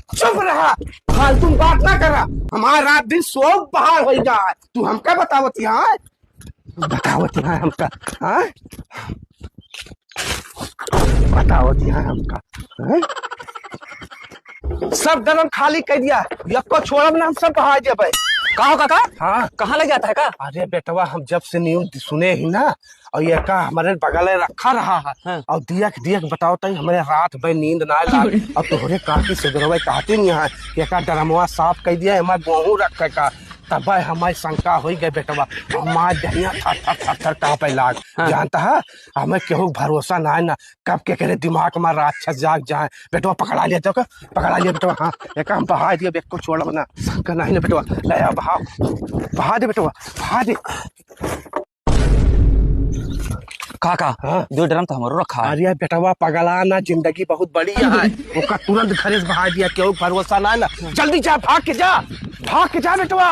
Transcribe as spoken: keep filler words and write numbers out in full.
चुप रहा, फालतू में बात ना करा। हमार रात दिन सब बहार होइ गा है, तू हमका बतावत यहाँ है? बतावत यहाँ हमका, हाँ? बतावत यहाँ हमका, हाँ? सब ड्रम खाली कर दिया, यक्को छोड़ब ना, हम सब बहा देबै। का हो काका? हाँ। कहाँ ले जाता है का? अरे बेटवा, हम जब से न्यूज सुने ही ना, और ये का हमारे बगल में रखा रहा है, हाँ। और दिया के, दिया के बताओ तई, हमारे रात भर नींद ना लाग, और तोहरे काकी से बेरवा कहते नहीं है, ये का ड्रमवा साफ कर दिया, एमा गेहूं रखे का, तब हमारी शंका हो गई बेटवा, हमार दहिया थर थर थर थर कांपे लाग। हाँ। जानता है, हमें केहू के भरोसा ना है ना, कब के करे दिमाग में राक्षस जाग जाए। बेटवा पकड़ा लिया तो का, पकड़ा लिया बेटवा, हाँ, एक हम बहा दिया, बेट को छोड़ बना, का नहीं ना बेटवा, ले आ बहा, बहा दे बेटवा, बहा दे। काका, हाँ? दो ड्रम तो हमरो रखा है। अरे बेटवा पगला ना, जिंदगी बहुत बड़ी है। ओका तुरंत घरे से बहा दिया, केहू भरोसा ना है ना। जल्दी जा, भाग के जा, भाग के जा बेटवा।